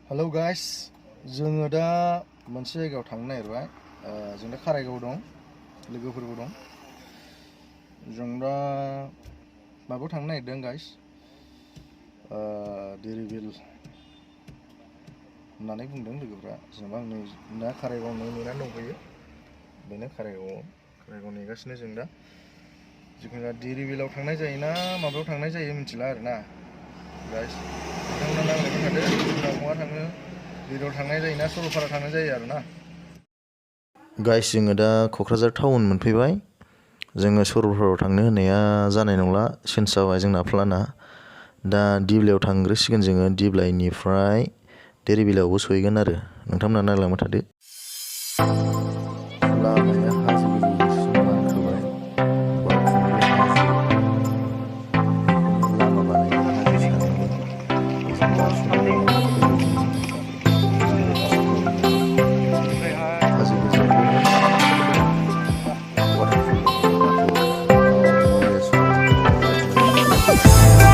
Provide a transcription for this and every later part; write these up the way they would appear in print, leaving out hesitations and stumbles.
Hello guys, जोङो दा मोनसे जायगायाव थांनो नागिरबाय। जों दा खारायगाव दं, लोगोफोरबो दं। जों दा माबायाव थांनो नागिरदों गाइस, देरिबिल होननानै बुंदों लोगोफ्रा। जेनेबा आं दा खारायगाव नेनानै दंफैयो, बेनो खारायगाव नेगासिनो जों दा। जिखुनु देरिबिलाव थांनाय जायो ना माबायाव थांनाय जायो मिथिला आरोना गाइस। नोंथांमोना नांलायबाय थादो, बहा थाङो, देरिबिलाव थांनाय जायो ना सरलपारा थांनाय जायो आरोना गाइस। जोङो दा क'क्राझार टाउन मोनफैबाय। जोङो सरलपारायाव थांनो होननाया जानाय नंला, चेन्ज जाबाय जोंना प्लाना। दा दिब्लाइयाव थांग्रोसिगोन जोङो, दिब्लाइनिफ्राय देरिबिलावबो सहैगोन आरो। नोंथांमोना नायलांबाय थादो। लामाया हाजो गोजौसिम बारखोबाय, बावखुंग्रि हाजो, लामा बानायदों हाजो सानिनो। बेजों बारस'नानै फैबाय हाजो गोजौआवबो वाटारफल दं, दाथ' बरिया समायना बिराद मोजां जायगाया।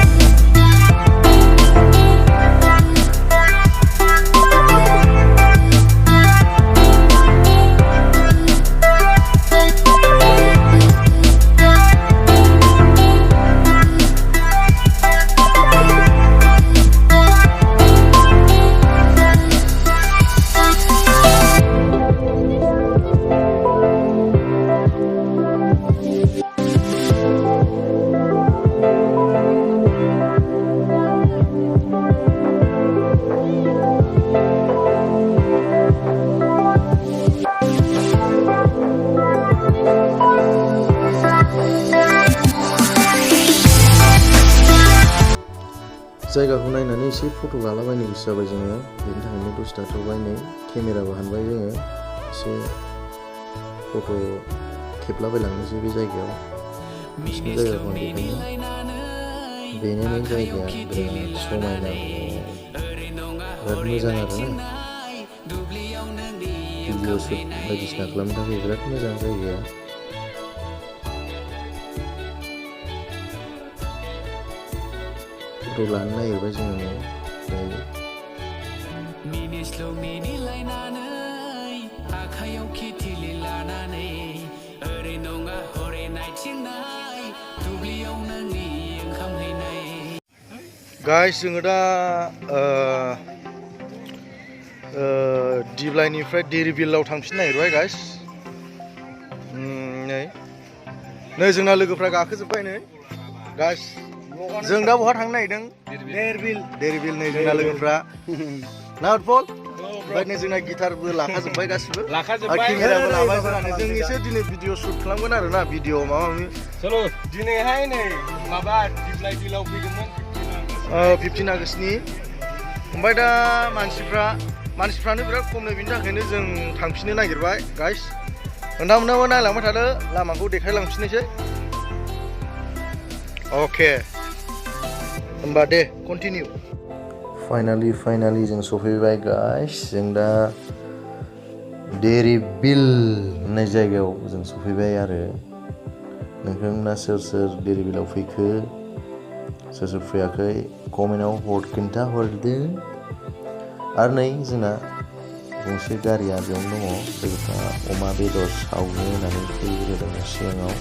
जायगाखौ नायनानै एसे फट' लालाबायनो गोसो जाबाय जोङो, बेनि थाखायनो दसे थाथ'बाय। नै केमेराबो हानबाय जोङो, एसे फट' खेबलाबायलांनोसै बे जायगायाव। बिसिनि जायगाखौ आं देखायनो। बेनो नै जायगाया, बिराद समायना, बिराद मोजां आरोना। भिडिअ' शुट बायदिसिना खालामनो थाखाय बिराद मोजां जायगाया। फट' लानो नागिरबाय जोङो नै दायो। गाइस, जोङो दा दिब्लाइनिफ्राय देरिबिलाव थांफिननो नागिरबाय गाइस। नै जोंना लोगोफ्रा गाखोजोब्बाय नै गाइस। जों दा बहा थांनो नागिरदों? देरिबिल। नै जोंना लोगोफ्रा ना फुटबल। ओमफ्राय नै जोंना गिटारबो लाखाजोब्बाय गासिबो, केमेराबो लाबाय जोंहानो। जों एसे दिनै भिडिअ शुट खालामगोन आरोना, भिडिअ माबा माबि। दिनैहाय नै माबा दिब्लाइ बिलाव फैदोंमोन 15 आगष्टनि। ओमफ्राय दा मानसिफ्रानो बिराद खमनो, बिनि थाखायनो जों थांफिननो नागिरबाय गाइस। नोंथांमोनाबो नायलांबाय थादो, लामाखौ देखायलांफिननोसै। अके, होमबा दे कन्टिनिउ। फाइनालि जों सफैबाय गाइस। जों दा देरिबिल होननाय जायगायाव जों सफैबाय आरो। नोंथांमोना सोर देरिबिलाव फैखो, सोर फैयाखै, कमेन्टआव खिन्थाहरदो। आरो नै जोंना गंसे गारिया बेयावनो दङ। लोगोफ्रा अमा बेदर सावनो होननानै फैग्रोदों सिगाङाव।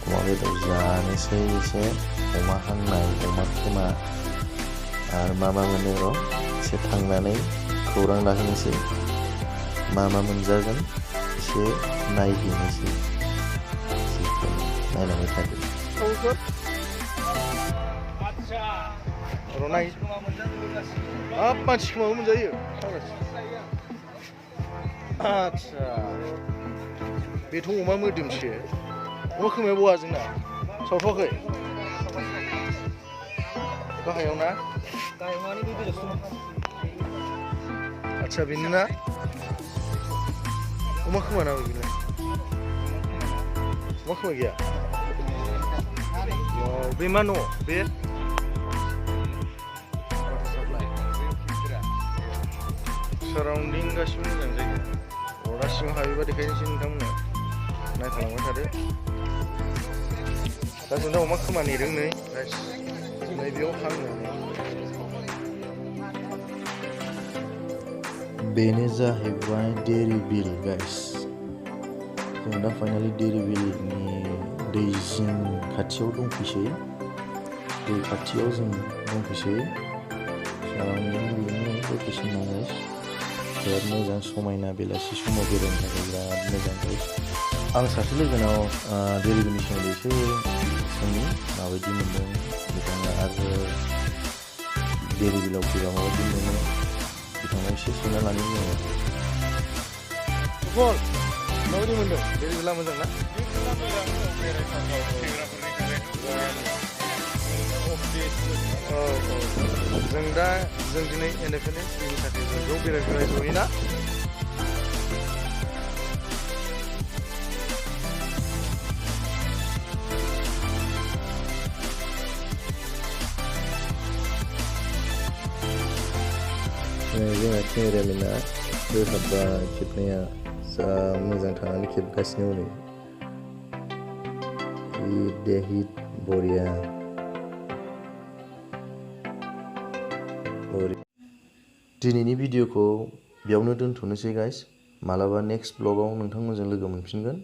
अमा बेदर जानोसै, एसे अमा हांनाय, अमा खोमा आरो मा मोनो र', एसे थांनानै खौरां लाहैनोसै। मा मोनजागोन एसे नायहैनोसै। नायलांबाय थादो। मानसि खोमाबो मोनजायो। आदसा, बेथ' अमा मोदोमसो। अमा खोमाया बहा जोंना सावथ'वाखै गाहायाव ना? आदसा, बेनो ना अमा खोमा ना? बेलाय अमा खोमा गैया? बे मा न' बे? साराउन्डिं गासिबो मोजां जायगाया। दा सिङाव हाबैबा देखायनोसै नोंथांमोननो, नायखालांबाय थादो। दा जों दा अमा खोमा नेदों नै गाइस, नै बेयाव हांनो। बेनो जाहैबाय डेरिबिल गाइस। जों दा फाइनालि डेरिबिलनि दै जिं खाथियाव दंफैसै। दै खाथियाव जों दंफैसै। बेनि लकेसना गाइस बिराद मोजां, समायना, बेलासि समाव बेरायनो थाखाय बिराद मोजां गाइस। आं सासे लोगोनाव डेरिबिलनि सोमोन्दै एसे सोंनि माबायदि मोनदों बिथाङा, आरो डेरिबिलाव फैबा माबायदि मोनो बिथाङा एसे सोंना लानो जोङो। फुटबल माबायदि मोनदों? डेरिबिला मोजां ना? जों दिनै इन्डिपेन्डेन्स डेनि थाखाय जों ज' बेरायफैबाय ज'यै ना? जोंहा केमेरामेना होहाब्बाय खेबनाया, जा मोजां थानानै खेबगासिनो हनै। हिट बरिया। दिनैनि भिडिअखौ बेयावनो दोनथ'नोसै गाइस। मालाबा नेक्स्ट ब्लगाव नोंथांमोनजों लोगो मोनफिनगोन।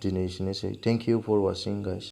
दिनै एसेनोसै। Thank you for watching guys.